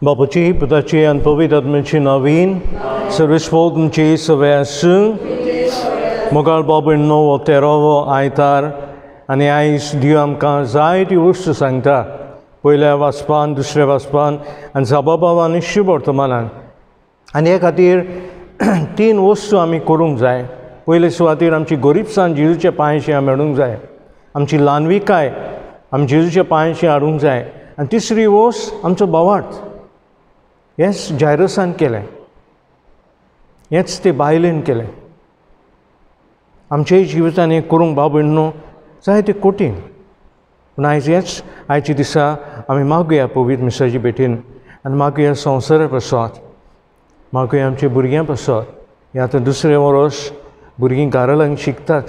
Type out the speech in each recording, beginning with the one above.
बापूची पुताची आनी पवित्र आत्म्याची नवीन सर्वेस्पोर तुमची सगळे आसूं. मोगाळ बाबू णव तेरावो आयतार आनी आयज देव आमकां जायती वस्तू सांगता. पयल्या वाचपान, दुसऱ्या वाचपान आनी जाबाबाव आनी शुभ वर्तमानान. आनी हे खातीर तीन वस्तू आमी करूंक जाय. पयले सुवातेर आमची गरीबसान जेजूच्या पांयशी आमी हाडूंक जाय, आमची ल्हानविकाय आमी जेजूच्या पांयशी हाडूंक जाय, आनी तिसरी वस्त आमचो भावार्थ. हेंच जायरसान केलें, हेंच ते बायलेन केलें. आमच्याय जिवितान हें करूंक भाव भयण न्हू जायते कठीण, पूण आयज हेंच आयच्या दिसा आमी मागुया पवित्र मिसाची भेटीन आनी मागुया संवसारा पासत, मागुया आमच्या भुरग्यां पासत. हें आतां दुसरें वर्स भुरगीं घरा लागून शिकतात,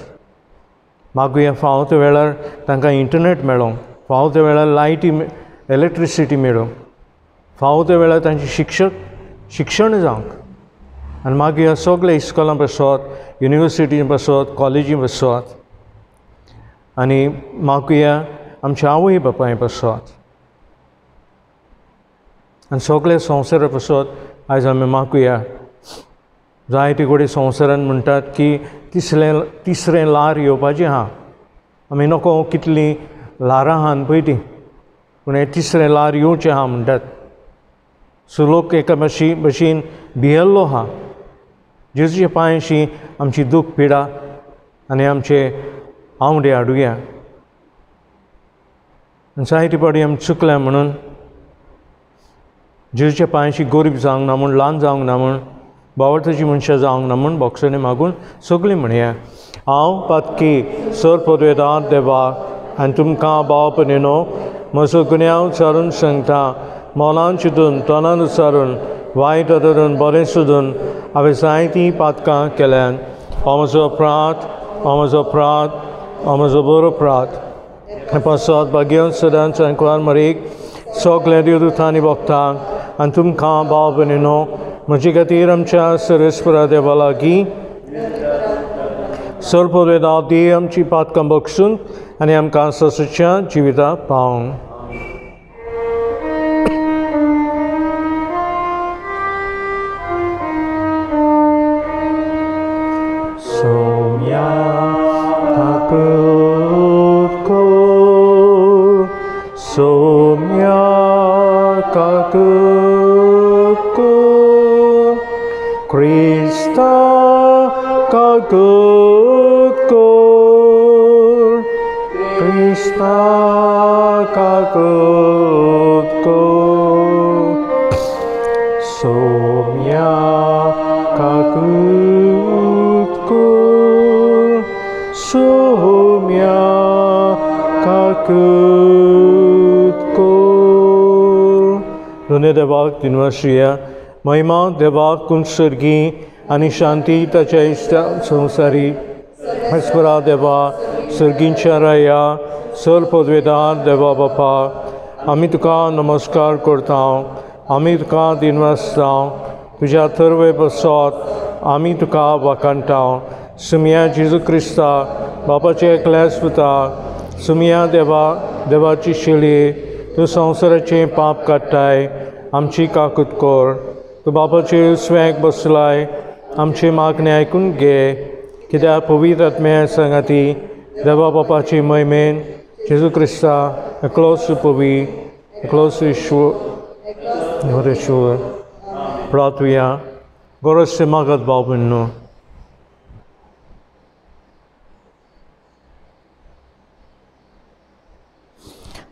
मागुया फावो त्या वेळार तांकां इंटरनेट मेळोंक, फावो त्या वेळार लायटी इलेक्ट्रिसिटी मेळोंक, फावो त्या वेळार तांचें शिक्षण जावंक. आनी मागीर सगळे इस्कॉलां पासत, युनिवर्सिटी पासत, कॉलेजी पासत, आनी मागुया आमच्या आवय बापाय पासत आनी सगळे संवसारा पासत आयज आमी मागुया. जायते कडेन संवसारान म्हणटात की तिसरें ल्हार येवपाचें आहा. आमी नको कितलीं ल्हारां आहा पळय तीं, पूण हें तिसरें ल्हार येवचें आहा म्हणटात. सो लोक एका भशेन भियेल्लो आहा. जेजूच्या पांयशी आमची दूख पिडा आनी आमचे आंवडे हाडुया. आनी जायते फावटी आमी चुकल्या म्हणून जेजूच्या पांयशी गरीब जावंक ना म्हूण, ल्हान जावंक ना म्हूण, बावळटाची मनशां जावंक ना म्हूण बोक्सांनी मागून सगळीं म्हणया. हांव पातकी सर पदवेदार देवा आनी तुमकां भाव भयणीनो म्हजो गुन्यांव चारून सांगता. मनान चिंतून, तोंडान उच्चारून, वायट धरून, बरें सोदून हांवें जायतीं पातकां केल्यान. हो म्हजो अपराध, हो म्हजो अपराध, हो म्हजो बरो अपराध. पासत भाग्यवंत सदांच आंकवार मरीक सगल्या देवदूतांनी भोगता आनी तुमकां भाव भयणीनो म्हजे खातीर आमच्या सर्वेस्परा देवा लागीं सर पदवेदार देव आमची पातकां बक्षून आनी आमकां ससच्या जिविता पावंक. देवाक दिनवासुया. महिमा देवाक कुंसर्गी आनी शांती ताच्या इश्टा संवसारी. हस्परा देवा सर्गींच्या राया सर पदवेदार देवा बापा, आमी तुका नमस्कार करता, आमी तुका दिनवासता. तुज्या थर्वे पासत आमी तुका वाखाणटा. सुमया जेजू क्रिस्ता बापाचे एकल्याच पुता, सुमया देवा देवाची शेळी, तूं संवसाराचें पाप काडटाय, आमची काकूत कर. तूं बापाचे स्वॅक बसलाय, आमची मागणी आयकून घे. कित्याक पवित्र आत्म्या सांगाती देवा बापाची महिमेन जेजू क्रिस्ता एकलोच पवी एकलोच ईश्वर ईश्वर प्रार्थुया. गरज ते मागत भाव भयणीनो.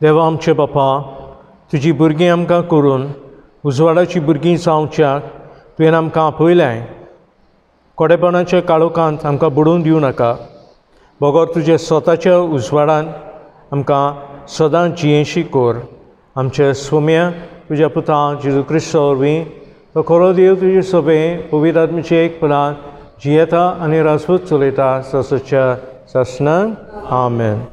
देवा आमचे बापा, तुजी भुरगीं आमकां करून उजवाडाची भुरगीं जावच्याक तुवें आमकां आपयल्याय. कोडेपणाच्या काळोखांत आमकां बुडोवन दिवं नाका, बगर तुज्या स्वताच्या उजवाडान आमकां सदां जियेशी कर. आमच्या सोम्या तुज्या पुता जेजू क्रिस्ता वरवीं तो खरो देव तुजे सोबे पवित्र आत्म्याचे एकपणान जियेता आनी राजपूत चलयता ससच्या सासणान. आमेन.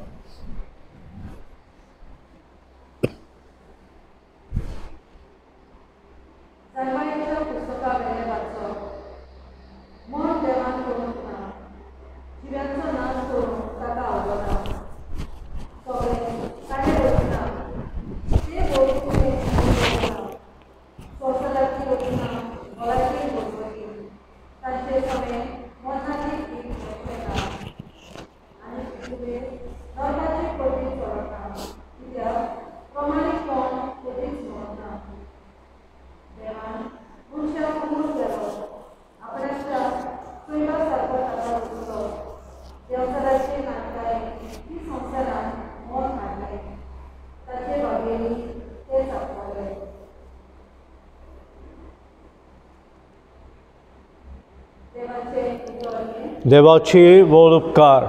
देवाची व्हड उपकार.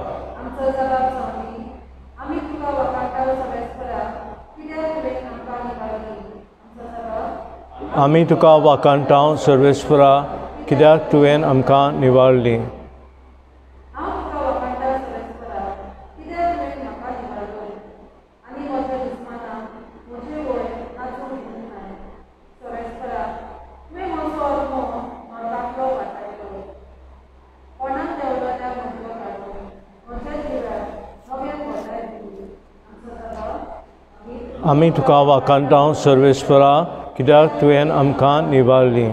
आमी तुका वाखाणटा सर्वेस्परा, कित्याक तुवें आमकां निवारली. आमी तुका वाखाणटा सर्वेस्परा, कित्याक तुवें आमकां निवारली.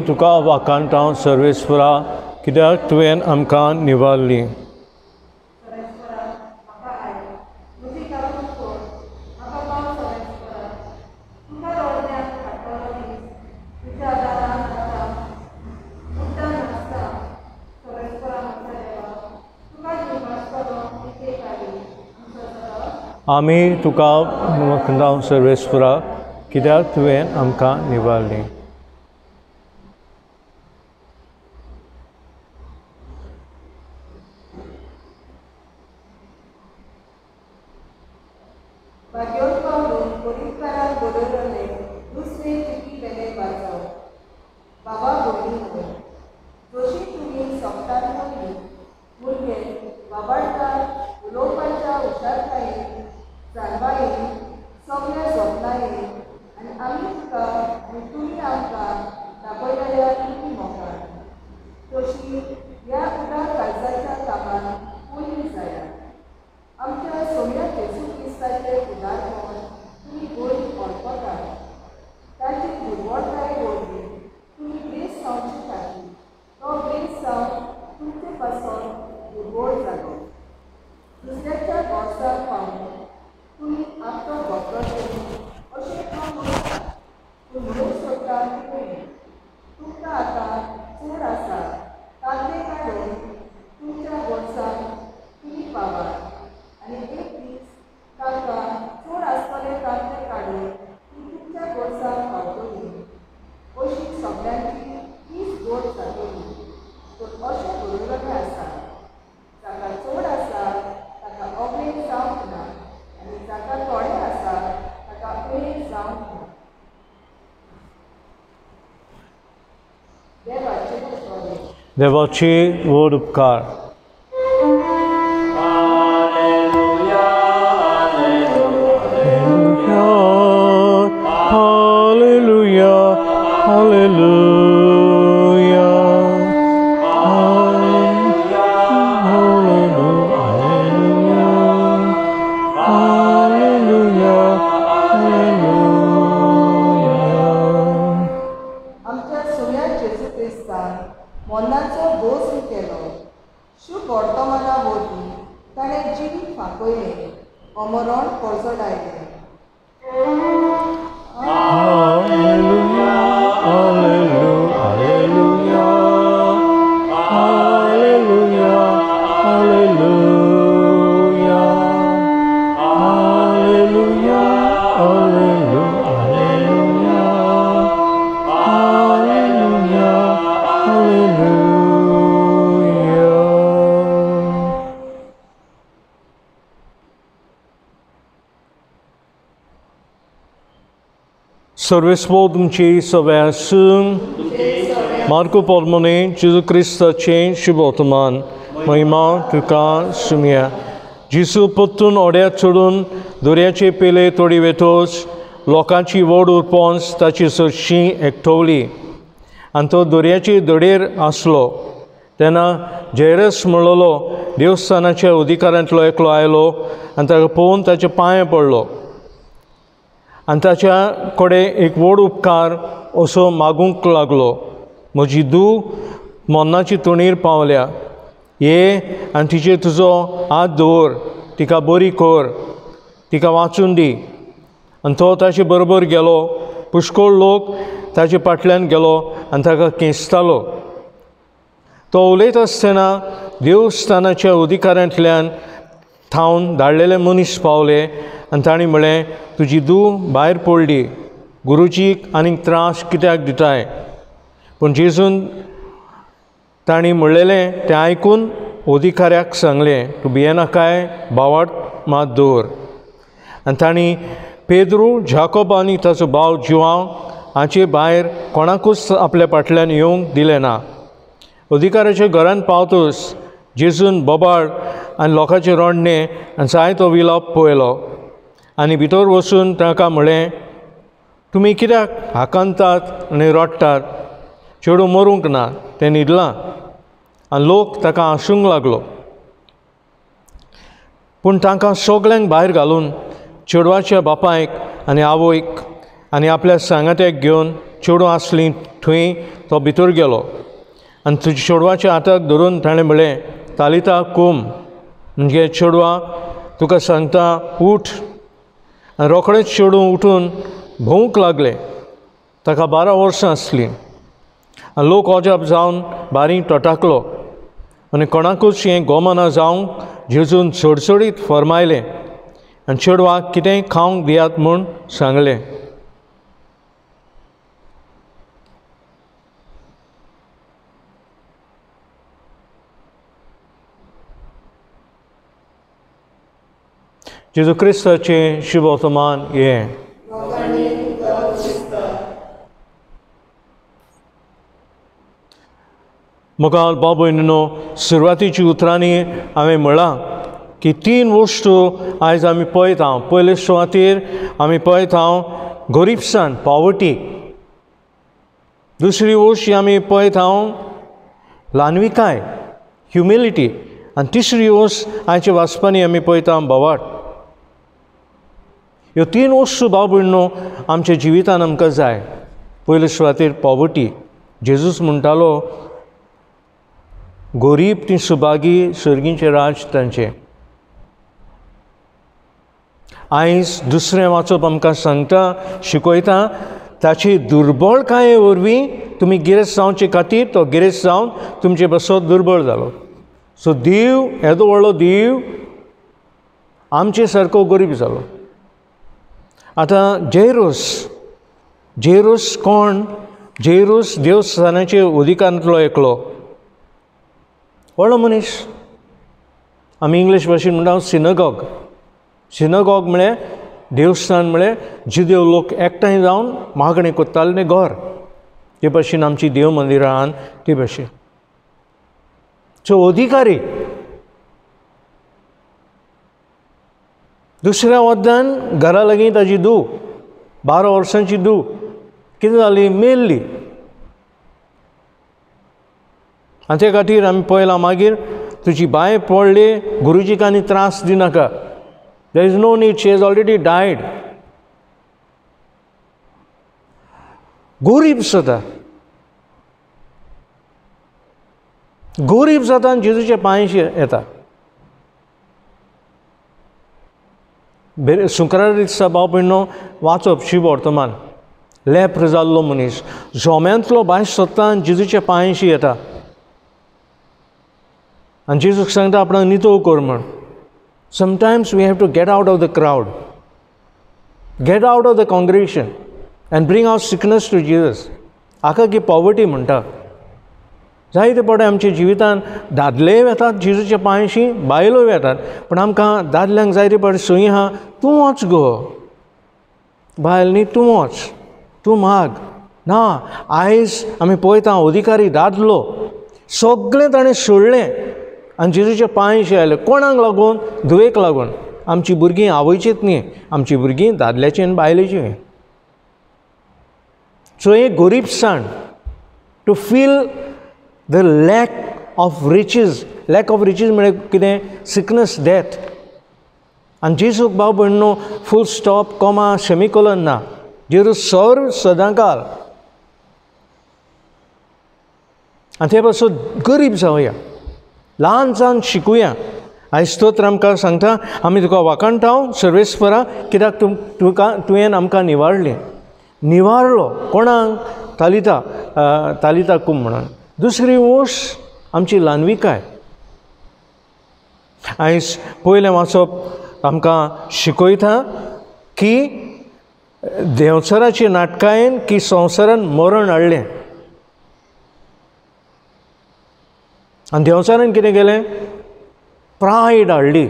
आमी तुका वाखाणटा सर्वेस्परा, कित्याक तुवें आमकां निवारली. आमी तुका वाखाणटा सर्वेस्परा, कित्याक तुवें आमकां निवारली. देवाचे व्हड उपकार. Hallelujah, hallelujah, hallelujah, hallelujah. आमच्या सुण्या जेजू क्रिस्तान मरणाचो भोस केलो. शुभ वर्तमाना वरवीं ताणें जिवीत फांकयलें, अमरण परजडायलें. Hallelujah, hallelujah, hallelujah, hallelujah, hallelujah, hallelujah, hallelujah, hallelujah. सर्वेस्पो तुमची सगळ्या आसूं. मार्को पोरमोने जेजू क्रिस्ताचें शुभवर्तमान. महिमा तुका सुमया. जेजू परतून ओड्यार चडून दर्याचे पेले तोडी वेतोच लोकांची व्हड उरपोंस ताची सरशी एकठवली आनी तो दर्याचे धडेर आसलो. तेन्ना जैरस म्हणलेलो देवस्थानाच्या अधिकाऱ्यांतलो एकलो आयलो आनी ताका पळोवन ताचे पांय पडलो आनी ताच्या कडेन एक व्हड उपकार असो मागूंक लागलो, म्हजी धूव मरणाची तणीर पावल्या, ये आनी तिचेर तुजो हात दवर, तिका बरी कर, तिका वाचून दी. आनी तो ताचे बरोबर गेलो. पुष्कळ लोक ताचे फाटल्यान गेलो आनी ताका खेंचतालो. तो उलयता आसतना देवस्थानाच्या अधिकाऱ्यांतल्यान थावन धाडलेले मनीस पावले आनी तांणी म्हळें, तुजी धूव भायर पडली, गुरुजीक आनीक त्रास कित्याक दिताय? पूण जेजून तांणी म्हणलेलें तें आयकून अधिकाऱ्याक सांगलें, तूं भियेनाकाय, भावार्त मात दवर. आनी तांणी पेद्रू, जाकोब आनी ताचो भाव जुआंव हाचे भायर कोणाकूच आपल्या फाटल्यान येवंक दिलें ना. अधिकाऱ्याच्या घरान पावतच जेजून बोबाळ आनी लोकांचें रडणें आनी जायतो विलाप पळयलो आनी भितर वचून ताका म्हळें, तुमी कित्याक हाकांतात आनी रडटात? चेडूं मरूंक ना, तें न्हिदलां. आनी लोक ताका हांसूंक लागलो. पूण तांकां सगल्यांक भायर घालून चेडवाच्या बापायक आनी आवयक आनी आपल्या सांगात्याक घेवन चेडूं आसलीं थंय तो भितर गेलो. आनी तुज्या चेडवाच्या हाताक धरून ताणें म्हळें, तालिता कुम, म्हणजे चेडवा तुका सांगता उठ. आनी रोखडेंच चेडूं उठून भोंवूंक लागलें. ताका 12 वर्सां आसलीं. आनी लोक अजाप जावन बारी तटाकलो आनी कोणाकूच हें गोमना जावंक जेजून चडचडीत फर्मायलें आनी चेडवाक कितेंय खावंक दियात म्हूण सांगलें. जेजू क्रिस्ताचें शुभ वर्तमान हें. मुखार भाव भयणीनो, सुरवातीच्या उतरांनी हांवें म्हळां की 3 वस्तू आयज आमी पळयता. पयले सुवातेर आमी पळयता गरीबसाण, पॉवर्टी. दुसरी वस्त आमी पळयता ल्हानविकाय, ह्युमिलिटी. आनी तिसरी वस्त आयच्या वाचपांनी आमी पळयता बोवाळ. ह्यो 3 वस्तू भाव भयणीनो आमच्या जिवितान आमकां जाय. पयले सुवातेर पॉवर्टी. जेजूस म्हणटालो, गरीब ती सुभागी, सर्गीचें राज तांचें. आयज दुसरें वाचप आमकां सांगता, शिकयता, ताची दुर्बळकाये वरवीं तुमी गिरेस्त जावचे खातीर तो गिरेस्त जावन तुमचे बसत दुर्बळ जालो. सो देव, येदो व्हडलो देव आमचे सारको गरीब जालो. आतां जेरोस, जेरोस कोण? जेरोस देवस्थानाचे अधिकारांतलो एकलो व्हडलो मनीस. आमी इंग्लीश भाशेन म्हणटा सिनगॉग. सिनगॉग म्हळ्यार देवस्थान, म्हळ्यार जुदेव लोक एकठांय जावन मागणें करताले तें घर. ते भाशेन आमची देव मंदिरां आहात ते भाशेन. सो अधिकारी दुसऱ्या वद्दान घरा लागीं ताजी धूव, 12 वर्सांची धूव, कितें जाली? मेल्ली. आनी ते खातीर आमी पळयलां मागीर तुजी बांय पडली, गुरुजीक आनी त्रास दिनाका. There is no need, she has already died. गरीब जाता, गरीब जाता आनी जेजूच्या पांयशी येता. शुक्रार दिसा भाव भयणो वाचप शिव वर्तमान. लेप्र जाल्लो मनीस जोम्यांतलो भायर सोदता आनी जेजूच्या पांयशी येता आनी जेजूक सांगता आपणाक नितळ कर म्हण. Sometimes we have to get out of the crowd, get out of the congregation and bring our sickness to Jesus. हाका की पॉवर्टी म्हणटा. जायते पडे आमच्या जिवितान दादलेय वेतात जेजूच्या पांयशी, बायलोय वेतात, पूण आमकां दादल्यांक जायते पडे सुई आहा, तूं वच गो बायल न्ही, तूं वच, तूं माग ना. आयज आमी पळयता अधिकारी दादलो सगळें ताणें सोडलें आनी जेजूच्या पांयशी आयलें. कोणाक लागून? धुवेक लागून. आमची भुरगीं आवयचीच न्ही, आमची भुरगीं दादल्याची आनी बायलेची. सो एक गरीबसाण, to feel the lack of riches. Lack of riches म्हळ्यार कितें? Sickness, death. आनी जेजूक भाव भयणो फूल स्टॉप, कॉमा, सेमिकोलन ना. जेजू सर्व सदांकाल. आनी ते पासून गरीब जावया. ल्हान सान शिकुया. आयज स्तोत्र आमकां सांगता, आमी तुका वाखाणटा सर्वेस्परा, कित्याक तुका तुवें आमकां निवारलें. निवारलो कोणाक? तालिता, तालिता कुम म्हणून. दुसरी वोस आमची ल्हानविकाय. आयज पयलें वाचप आमकां शिकयता की देंवचाराचे नाटकायेन की संवसारान मरण हाडलें आनी देंवचारान कितें केलें? प्रायड हाडली,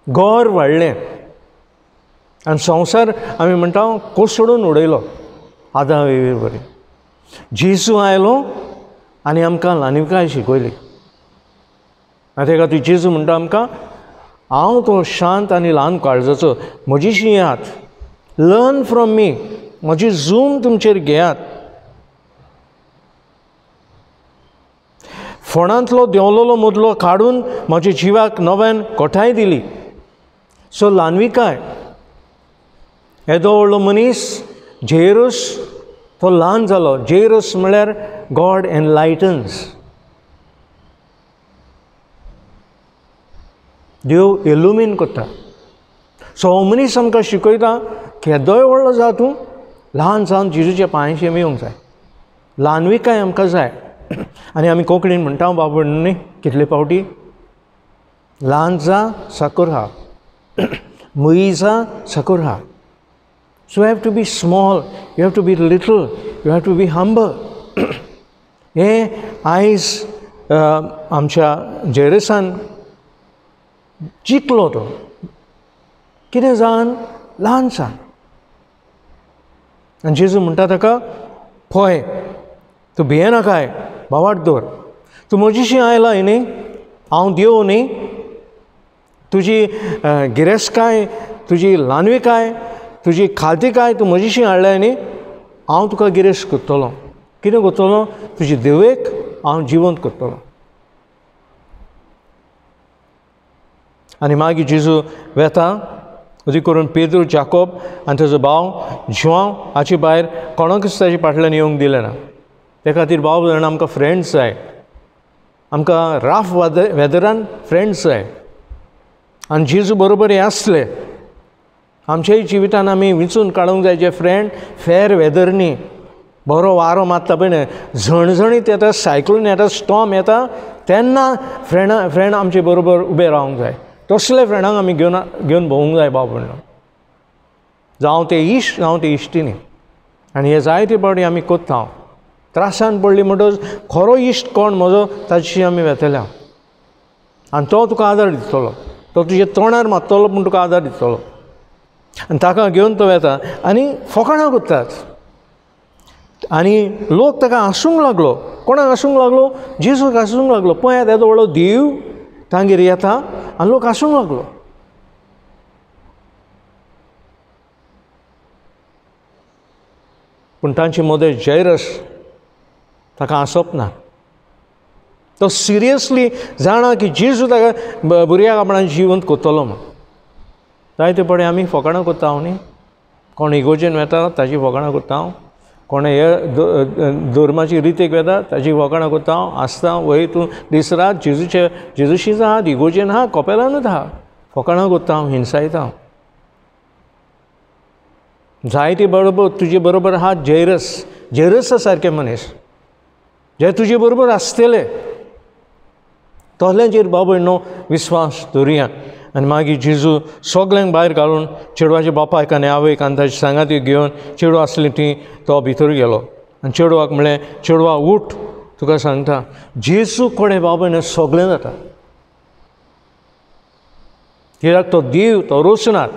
गर्व हाडलें आनी संवसार आमी म्हणटा कोसळून उडयलो आदां वेवी बरी. जेजू आयलो आनी आमकां ल्हानविकाय शिकयली. आनी ते खातीर जेजू म्हणटा आमकां, हांव तो शांत आनी ल्हान काळजाचो, म्हजीशी येयात, लर्न फ्रॉम मी, म्हजी जूम तुमचेर घेयात. फोणांतलो देंवलोलो मुदलो काडून म्हज्या जिवाक नव्यान कोठाय दिली. सो ल्हानविकाय, येदो व्हडलो मनीस जेरस तो ल्हान जालो. जेरस म्हळ्यार गॉड एनलायटन्स, देव इल्युमीन करता. सो हो मनीस आमकां शिकयता केदोय व्हडलो जा तूं, ल्हान जावन जेजूच्या पांयशी येवंक जाय. ल्हानविकाय आमकां जाय. आनी आमी कोंकणीन म्हणटा बाबू न्ही कितले फावटी, ल्हान जा साकर हा, मुई जा साकर हा. So you have to be small, you have to be little, you have to be humble. हें आयज आमच्या जेरसान जिखलो तो. कितें जावन? ल्हान सान. आनी जेजू म्हणटा ताका, पळय तूं भियेनाकाय, भावार्थ दवर, तूं म्हजीशी आयला न्ही, हांव देव न्ही, तुजी गिरेस्तकाय, तुजी ल्हानविकाय, तुजी खालतीकाय तूं म्हजीशी हाडल्या न्ही, हांव तुका गिरेस्त करतलो. कितें करतलो? तुजी देवेक हांव जिवंत करतलो. आनी मागीर जेजू वेता, अदी करून पेद्रू, जाकोब आनी ताजो भाव जुआंव हाचे भायर कोणाकूच ताजे फाटल्यान येवंक दिलें ना. ते खातीर भाव भयण आमकां फ्रेंड्स जाय, आमकां राफ वेदरान फ्रेंड्स जाय. आनी जेजू बरोबर हे आसले. आमच्याय जिवितान आमी विंचून काडूंक जाय जे फ्रेंड फेर वेदर न्ही, बरो वारो मारता पळय, झणझणीत येता, सायक्लोन येता, स्टॉम येता, तेन्ना फ्रेंड आमचे बरोबर उबे रावंक जाय. तसले फ्रेंडांक आमी घेवन भोंवूंक जाय बाब म्हणून, जावं ते इश्ट जावं ते इश्टिनी. आनी हे जायते फावटी आमी करता. त्रासान पडली म्हणटकच खरो इश्ट कोण म्हजो ताची आमी वेतले आनी तो तुका आदार दितलो, तो तुज्या तोंडार मारतलो पूण तुका आदार दितलो. आनी ताका घेवन तो वेता आनी फकाणां करतात आनी लोक ताका हांसूंक लागलो. कोणाक हांसूंक लागलो? जेजूक हांसूंक लागलो. पळयात येदो व्हडलो देव तांगेर येता आनी लोक हांसूंक लागलो. पूण तांचे मदें जैरस ताका हांसप ना. तो सिरियसली जाणा की जेजू ताका भुरग्याक आपणाक जिवंत करतलो म्हूण. जायते पडे आमी फकाणां करता न्ही, कोण इगोजेन वेता ताजी फकाणां करता, कोण हे धर्माची रितेक वेता ताजी फकाणां करता, आसता वय तूं दीस रात जेजूचे जेजूशीच आहा, इगोजेन आहा, कोपेलानूच आहा, फकाणां करता, हिंसायता. जायते बरोबर तुजे बरोबर आहा जैरस, जैरसा सारके मनीस जे तुजे बरोबर आसतले, तसल्यांचेर बाबा न्हू विस्वास दवरुया. आनी मागीर जेजू सगल्यांक भायर घालून चेडवाच्या बापायक आनी आवयक आनी ताचे सांगाती घेवन चेडूं आसली ती तो भितर गेलो आनी चेडवाक म्हणलें, चेडवा उठ, तुका सांगता जेजू कडेन बाबा न्हू सगळें जाता. कित्याक तो देव, तो रोसनार,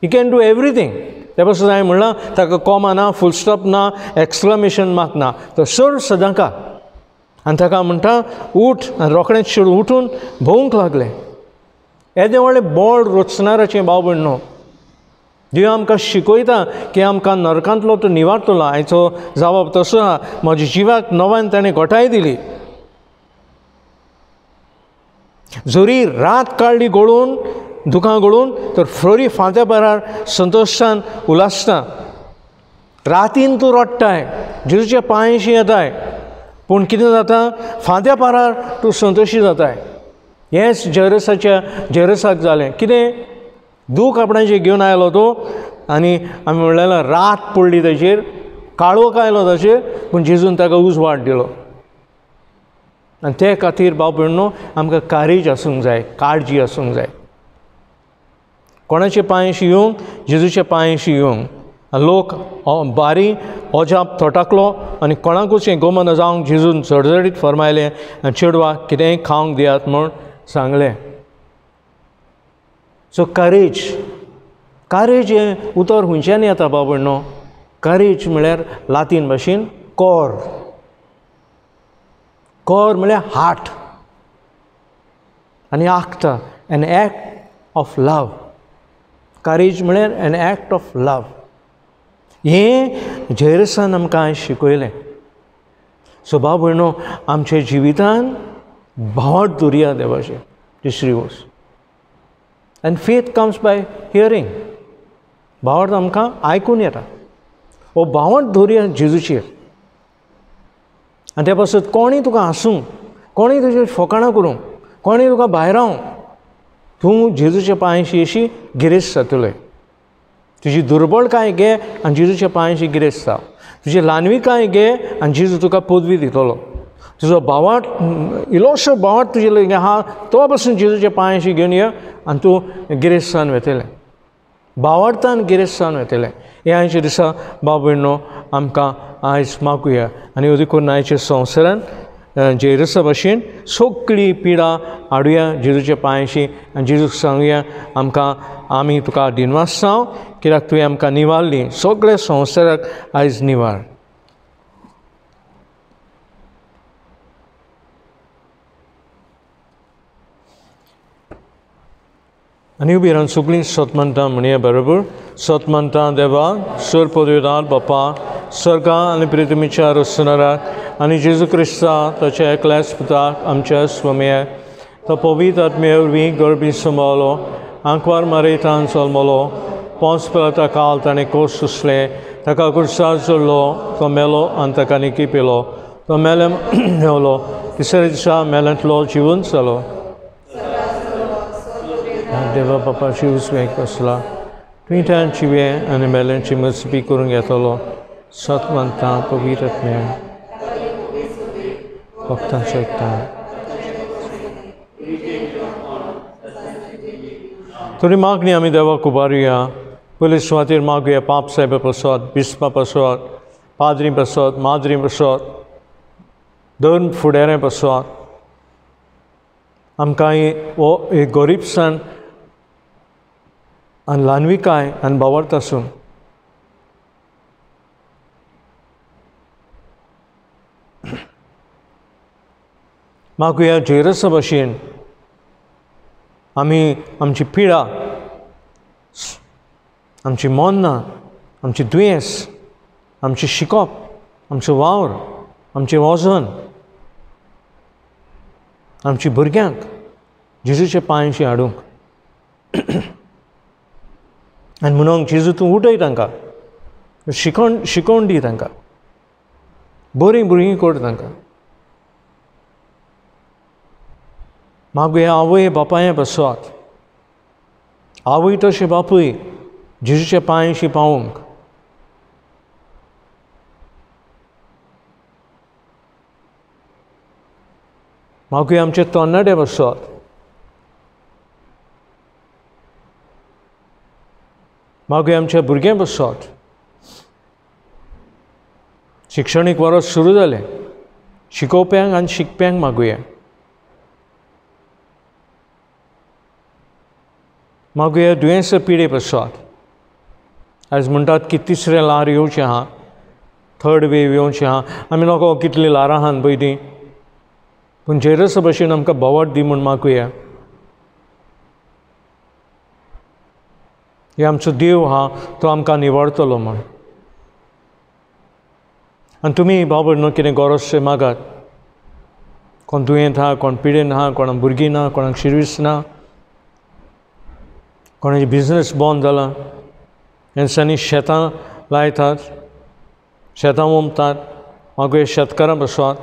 he can do everything. ते पासून हांवें म्हणलां ताका कॉमा ना, फूल स्टॉप ना, एक्सक्लमेशन मार्क ना, तो सर्व सदांका. आनी ताका म्हणटा उठ, आनी रोखडेंच चेडूं उठून भोंवूंक लागलें. येदें व्हडलें बळ रोचणाराचें भाव भयण न्हू. देव आमकां शिकयता की आमकां नरकांतलो तो निवारतलो. आयचो जवाब तसो आहा, म्हज्या जिवाक नव्यान ताणें घटाय दिली. जरी रात काडली गळून, दुकां गळून, तर फ्लोरी फांत्या पारार संतोशान उलासता. रातीन तूं रडटाय, जेजूच्या पांयशी येताय, पूण कितें जाता, फांत्या पारार तूं संतोशी जाताय. हेंच जेरसाक जालें. कितें दूख आपणाचें घेवन आयलो तो, आनी आमी म्हणलें रात पडली ताचेर, काळोख आयलो ताचेर, पूण जेजून ताका उजवाड दिलो. आनी ते खातीर भाव भयणो आमकां कारेज आसूंक जाय, काळजी आसूंक जाय. कोणाचे पांयशी येवंक, जेजूच्या पांयशी येवंक. लोक बारी अजाप थटाकलो आनी कोणाकूच हें गोमना जावंक जेजून झडझडीत फर्मायलें आनी चेडवाक कितेंय खावंक दियात म्हूण सांगलें. सो कारेज, कारेज हें उतर खंयच्यान येता भाव भयणो? कारेज म्हळ्यार लातीन भाशेन कोर, कोर म्हळ्यार हार्ट आनी आक्ता, एन एक्ट ऑफ लव. कारेज म्हळ्यार एन एक्ट ऑफ लव. हें जेरसान आमकां शिकयलें. सो भाव भयणो आमच्या जिवितान भावार्थ दवरया देवाचेर. तिसरी वस्त, and faith comes by hearing. भावार्थ आमकां आयकून येता. हो भावार्थ दवरया जेजूचेर. आनी त्या पासत कोणूय तुका हांसूं, कोणूय तुजेर फकाणां करूं, कोणूय तुका भायरावं, तूं जेजूच्या पांयशी अशी गिरेस्त जातलें. तुजी दुर्बळकाय घे आनी जेजूच्या पांयशी गिरेस्त जाव. तुजी ल्हानविकाय घे आनी जेजू तुका पदवी दितलो. तुजो भावार्थ, इल्लोसो भावार्थ तुजे लागीं आहा तो पासून जेजूच्या पांयशी घेवन यो आनी तूं गिरेस्त जावन वेतलें. भावार्थान गिरेस्त जावन वेतलें. हें आयच्या दिसा भाव भयणो आमकां आयज मागुया. आनी देखून आयच्या संवसारान जेरसा भाशेन सगळी पिडा हाडुया जेजूच्या पांयशी आनी जेजूक सांगुया आमकां आमी तुका दिनवासांव कित्याक तुवें आमकां निवारली. सगळ्या संवसाराक आयज निवार. आनी उबी रावन सगळीं सत म्हणटा म्हणया बरोबर. सत म्हणटा देवा सर पदवेदार बापा सर्गा आनी प्रितमीच्या रसनराक आनी जेजू क्रिस्ता ताच्या एकल्याच पुताक आमच्या स्वामयाक तो पवित्र आत्मे वरवीं गर्भी सांबाळलो, आंकवार मारेतान जल्मलो, पोंस पिलाता काल ताणें कोस सोंसलें, ताका कुर्सार चडलो, तो मेलो आनी ताका निकी पिलो, तो मेले मेवलो, तिसऱ्या दिसा मेल्यांतलो जिवंत जालो, देवा बापाची उजवेक बसला, तुवें तांची जिवे आनी मेल्यांची मजबी करूंक येतलो. सत मानता पवित्र आत्म्या भक्तांचो एकता. थोडी मागणी आमी देवाक उबारुया. पयले सुवातेर मागुया पाप साहेबा पासत, बिस्पा पासत, पाद्री पासत, माद्री पासत, धर्म फुडाऱ्यां पासत. आमकां हो एक गरीबसाण आनी ल्हानविकाय आनी भावार्थ आसूं. मागुया जेरसा भाशेन आमी आमची पिडा, आमची मोन्नां, आमची दुयेंस, आमचें शिकप, आमचो वावर, आमचें वजन, आमच्या भुरग्यांक जेजूच्या पांयशी हाडूंक. आनी म्हणून जेजू तूं उठय तांकां, शिकोवन दी तांकां, बरीं भुरगीं कर तांकां. मागुया आवय बापाय बसवात, आवय तशें बापूय जेजूच्या पांयशी पावोवंक. मागुया आमचे तरणाटे बसवात, मागुया आमच्या भुरग्यां बसवात. शिक्षणीक वर्स सुरू जालें, शिकोवप्यांक आनी शिकप्यांक मागुया. मागुया दुयेंस पिडे बसवात. आयज म्हणटात की तिसरें ल्हार येवचें आहा, थर्ड वेव येवचें आहा. आमी नको कितलीं ल्हारां आहात पळय तीं, पूण जेरसा भाशेन आमकां भोवाट दी म्हूण मागुया. हे आमचो देव आहा, तो आमकां निवडतलो म्हूण. आनी तुमी भाव भयणो कितें गरज मागात. कोण दुयेंत आहा, कोण पिडेन आहा, कोणाक भुरगीं ना, कोणाक शिर्वीस ना, कोणाचे बिजनस बंद जाला, दिसांनी शेतां लायतात, शेतां ओंपतात, मागीर शेतकारां बसवात.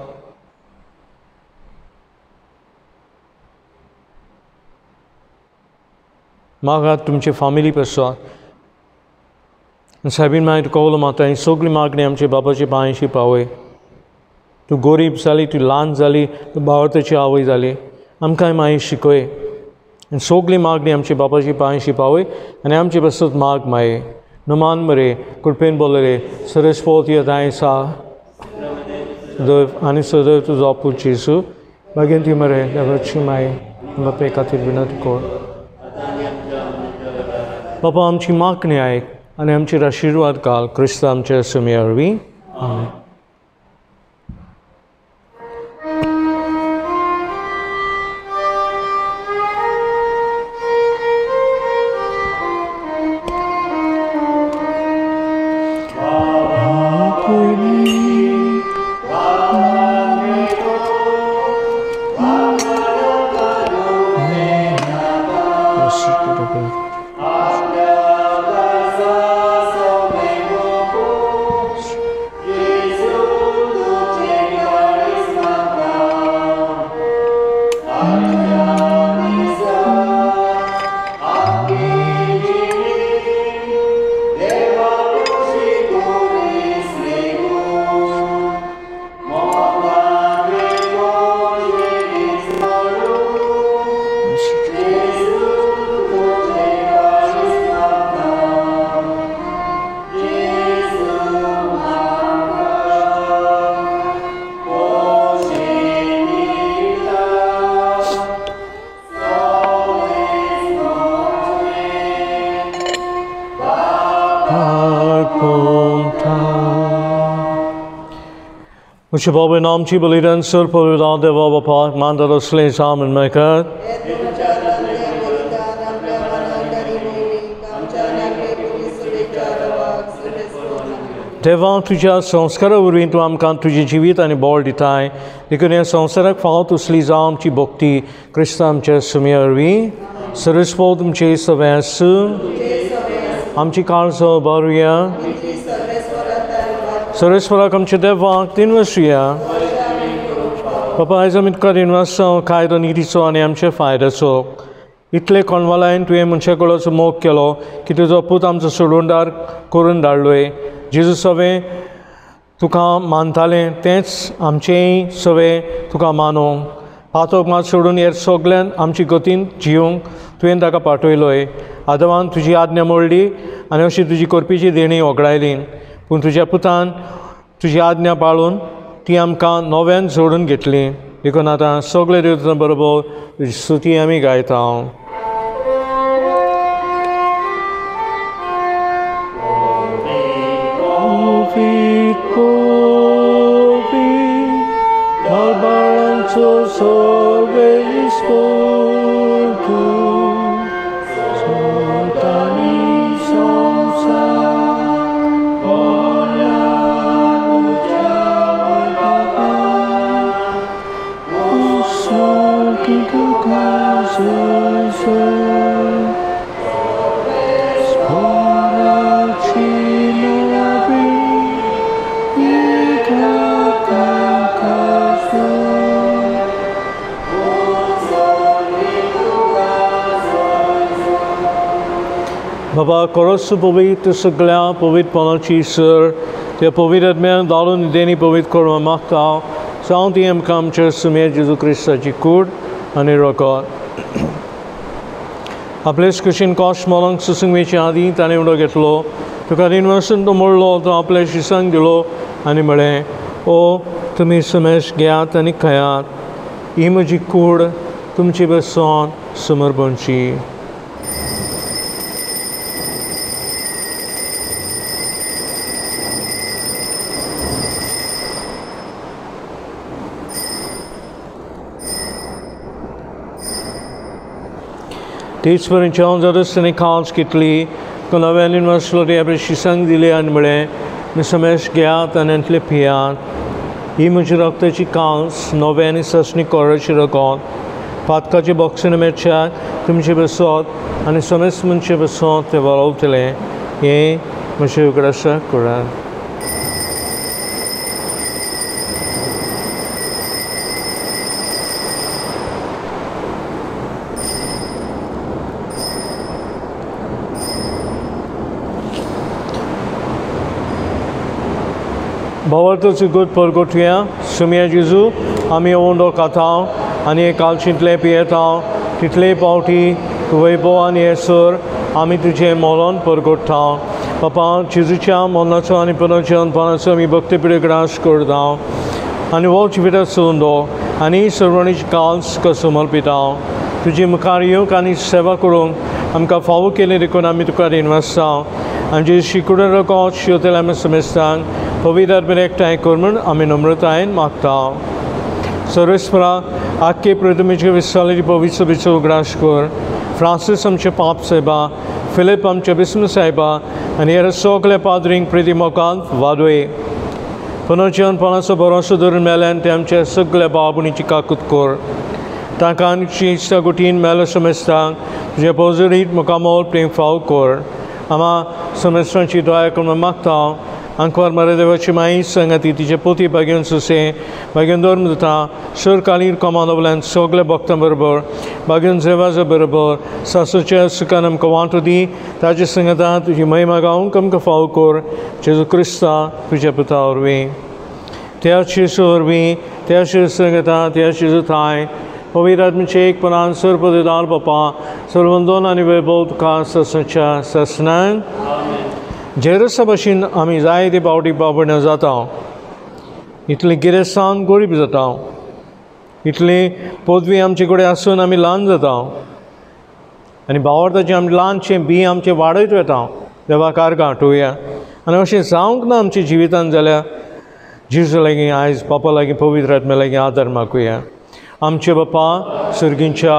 मागात तुमचे फामिली पासत. सायबीन मागीर तुका उलो मारता, ही सगळी मागणी आमचे बाबाचे पांयशी पावय. तूं गोरीब जाली, तूं ल्हान जाली, तूं भावार्थाची आवय जाली, आमकांय मागीर शिकय. आनी सगळी मागणी आमचे बाबाची पांयशी पावय आनी आमचे पासत माग मागीर. नमान मरे कृपेन बोलले सरस्वती आसा सदैव आनी सदैव तुजो पूत जेजू मागीर ती मरे देवाची माय बापे खातीर विनंती कर. बाबा आमची मागणी आयक आनी आमचेर आशिर्वाद घाल. क्रिस्त आमच्या सुमया वरवीं. आमेन. Muszę Bogu nam ci bolidan sur povidan deva bapa mandalo sle samen mekat. देवा तुज्या संस्कारा वरवीं तूं आमकां तुजें जिवीत आनी बळ दिताय, देखून ह्या संवसाराक फावो तसली जावं आमची भक्ती क्रिस्तांव आमच्या सुमया वरवीं. सरस्वत तुमचें सगळें आसूं. आमची काळजां उबारुया. सरस्वराक आमच्या देवाक दिनवासुया. बाबा आयज आमी तुका दिनवासांव कायदो नितीचो आनी आमच्या फायद्याचो. इतले कोणवालायन तुवें मनशा कडलो मोग केलो की तुजो पूत आमचो सोडूनदार करून धाडलोय. जेजू सगळें तुका मानतालें तेंच आमचेंय सगळें तुका मानूंक पातक मात सोडून हेर सगल्यान आमची गतीन जिवंक तुवें ताका पाठयलोय. आदवान तुजी आज्ञा मोडली आनी अशी तुजी करपीची देणी वगडायली, पूण तुज्या पुतान तुजी आज्ञा पाळून ती आमकां नव्यान जोडून घेतली. देखून आतां सगळे देवतां बरोबर तुजी स्तुती आमी गायता. बाबा कोरस पवित्र सगळ्या पवित्रपणाची सर त्या पवित्र आत्म्यान धाडून देणी पवित्र करूंक मागता. जावं ती आमकां आमच्या सुमेर जेजू क्रिस्ताची कूड आनी रगत. आपलेच कशीन कश्ट मरंक सुसंगवेचे आदीं ताणें उडो घेतलो, तुका दिनवासून तो मोडलो, तो आपल्या शिसांक दिलो आनी म्हळें, ओ तुमी समेश घेयात आनी खायात, ही म्हजी कूड तुमची बसून समर्पणची. तेच पर्यंत जेवण जातच ताणें कांच घेतली, तो नव्यान वाचलो, ते आपल्या शिसांक दिले आनी म्हळें, मी समेश घेयात आनी हातूंतलें पियात, ही म्हजी रक्ताची कांस नव्या आनी ससणी कोराची रगत, पातकाचे बक्षीस मेळच्याक तुमचे बसत आनी समेस्त मनशे बसत तें वळवतलें, हें म्हजें उगडासाक करात. भावार्थाचो गत परगटुया. सुम्या जेजू, आमी ओंडो खाता आनी हे कालशींतले पियेता तितले पावटी तूं वैभव आनी येसर आमी तुजें मरण परगट्टा. बापा, जेजूच्या मरणाचो आनी पुनर्जिवनपणाचो आमी भक्ती ग्रास करता आनी हो जिविताचो उंडो आनी सर्वणीची काल्स तुका समर्पिता. तुजी मुखार येवंक आनी सेवा करूंक आमकां फावो केली देखून आमी तुका रीण वाचता. आमचे शिकुडो रगत शिवतले आमी समेस्तांक पवित्र आत्म्यान एकठांय कर म्हूण आमी नम्रतायेन मागता. सर्वेस्परा, आख्खे प्रतिमेचे विसालेची पवित्र सभेचो उगडास कर. फ्रांसीस आमचे पाप सायबा, फिलीप आमचे बिस्म सायबा आनी हेर सगळे पाद्रींक प्रिती मोगान वादोय. पुनर्जिवनपणाचो भरोसो धरून मेल्यान ते आमच्या सगळ्या भाव भयणीची काकूत कर. तांकां इश्टा गुटीन मेलो समेस्तांक तुज्या पोजडीत मुखामोल प्रेम फाव कर. आमा समेस्तांची दया करून मागता. आंकवार मरे देवाची माई संगती तिचे पोती भाग्यन सुसे भाग्यन धर्म दिता सरकालीन कमानोवल्यान सगळे भक्तां बरोबर भाग्यन जेवाजा बरोबर सासूच्या सुखान आमकां वांटो दी. ताजे संगता तुजी महिमा गावंक आमकां फाव कर. जेजू क्रिस्ता तुज्या पुता वरवीं, त्या जेजू वरवीं, त्या जेजू संगता, त्या जेजू थांय पवित्र आत्म्याचे एकपणान सर्वपदार बापा सर्वंदोन आनी वैभव तुका ससच्या ससनान. जेरसा भशेन आमी जायते पावटी पावपण जाता, इतली गिरेस्तान गरीब जाता, इतली पदवी आमचे कडेन आसून आमी ल्हान जाता आनी भावार्थाचें आमी ल्हानशें बी आमचें वाडयत वता. देवा कारगां आठोवया आनी अशें जावंक ना आमच्या जिवितान जाल्यार जेजू लागीं आयज बापा लागीं पवित्र आत्म्या लागीं आदार मागुया. आमचे बापा सर्गींच्या,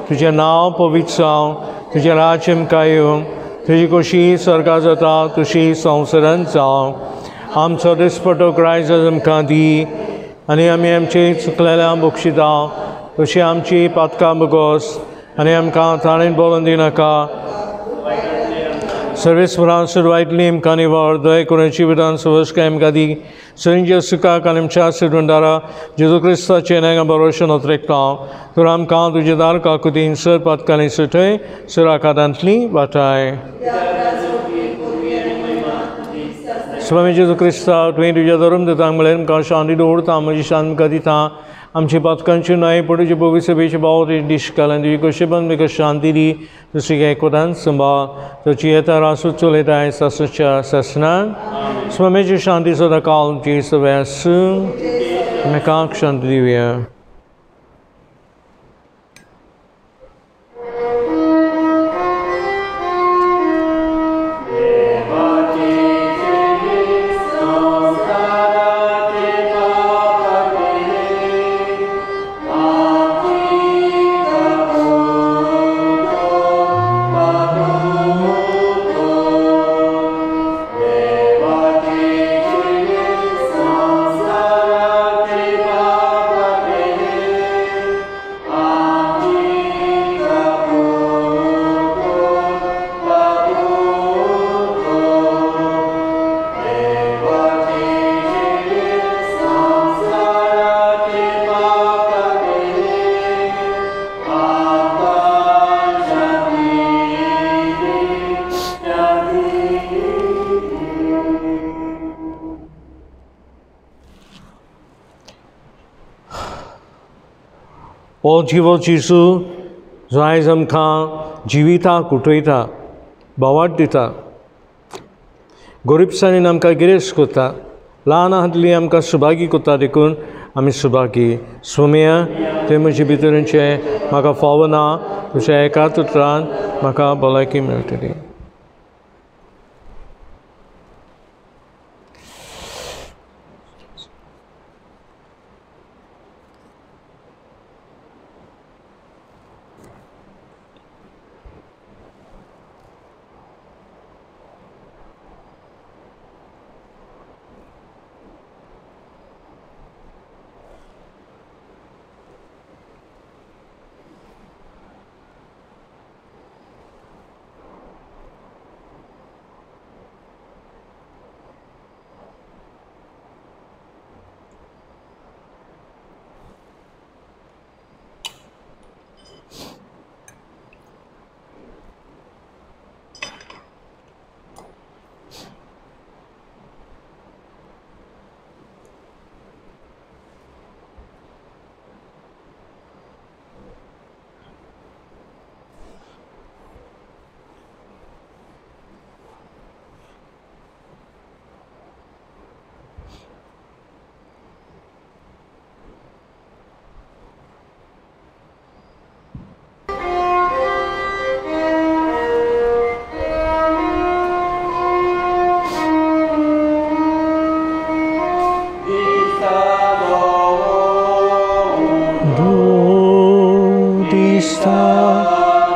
तुजें नांव पवित्र जावं, तुजें राज्य आमकां येवं, तुजी कशी स्वर्गा जाता तशी संवसारांत जावं. आमचो दिसपटो ग्रायज आमकां दी आनी आमी आमचे चुकलेल्या बक्षिता तशी आमची पातकां बगोस आनी आमकां ताणें बोलोवन दिनाका. सर्वेस्परान सुरवायतली आमकां निवळ दय करून जिवितान सवस्काय आमकां दी. सरींच्या सुखाक आनी आमच्या सिडुंडारा जेजू क्रिस्ताचें नांव भरोशें नोत्रेकता. तर आमकां तुजे दार काकुतीन सर पातकांनी सुटय सर आकारांतली वाटाय. स्वामी जेजू क्रिस्ता, तुवें तुज्या धर्म दितांक म्हळ्यार आमकां शांती दवरता, म्हजी शांत आमकां दिता. आमची पातकांची न्हय पूण तुजे पवित्र सभेचे भाव तुजी दिश्काल आनी तुजी कशेपन तुका शांती दी. दुसरी एकवटान संभाळ ताची येता रासू चलयताय सासूच्या सासनाक. स्वामीची शांती सदां काल तुजी सगळें आसूं. एकामेकांक शांती दिवया. ओ जिवो जेजू, जो आयज आमकां जिविताक उठयता, भावार्थ दिता, गरिबसाणीन आमकां गिरेस्त करता, ल्हान आहातली आमकां सुभागी करता, देखून आमी सुभागी. सोम्या, तें म्हजे भितरचें म्हाका फावना, तुज्या एकाच उतरान म्हाका भलायकी मेळटली.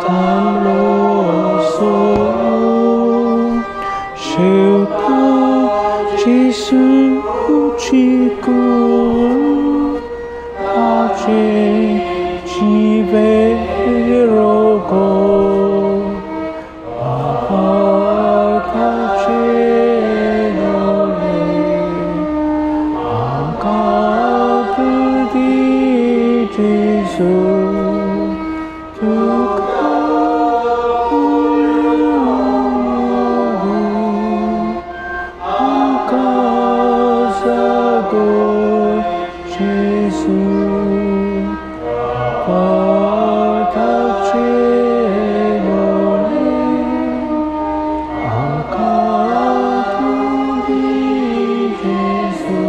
थांबलो असो शेवटा जेजूची कूड ताचे जिवे रोगो पापाचे दोळे आमकां दी जेजू तुका आमकां जागो जेजू पापाचे दोळे आमकां दी जेजू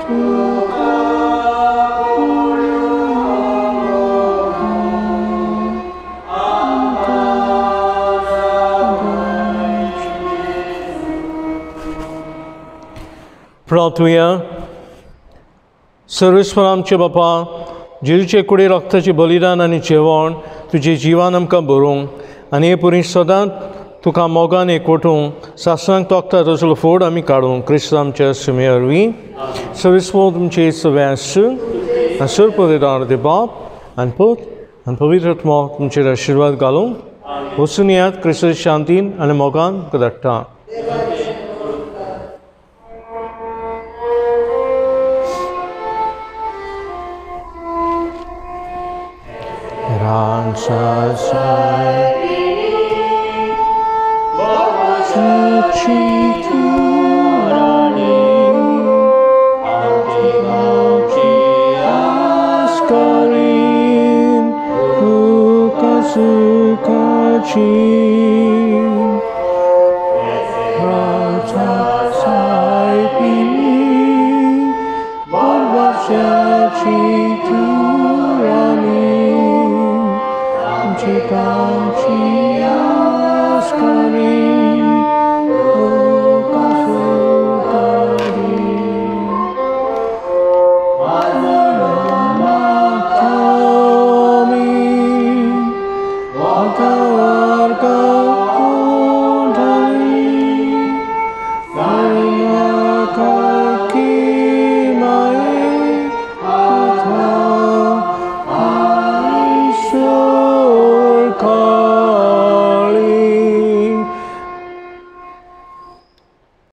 तुका प्रार्थुया. सर्वेस्पर आमचे बापा, जेजूचे कुडी रक्ताचें बलिदान आनी जेवण तुजे जिवान आमकां बरोवंक आनी हे पुरी सदांच तुका मोगान एकवटूंक सासणाक तोखता तसलो फोड आमी काडूंक क्रिस्त आमच्या सुमे वरवीं. सर्वेस्पर तुमचे सगळें आसूं आनी सर्व दे बाप आनी पूत आनी पवित्र आत्मो तुमचेर आशिर्वाद घालूंक. वचून येयात क्रिस्त शांतीन आनी मोगान धाडटा.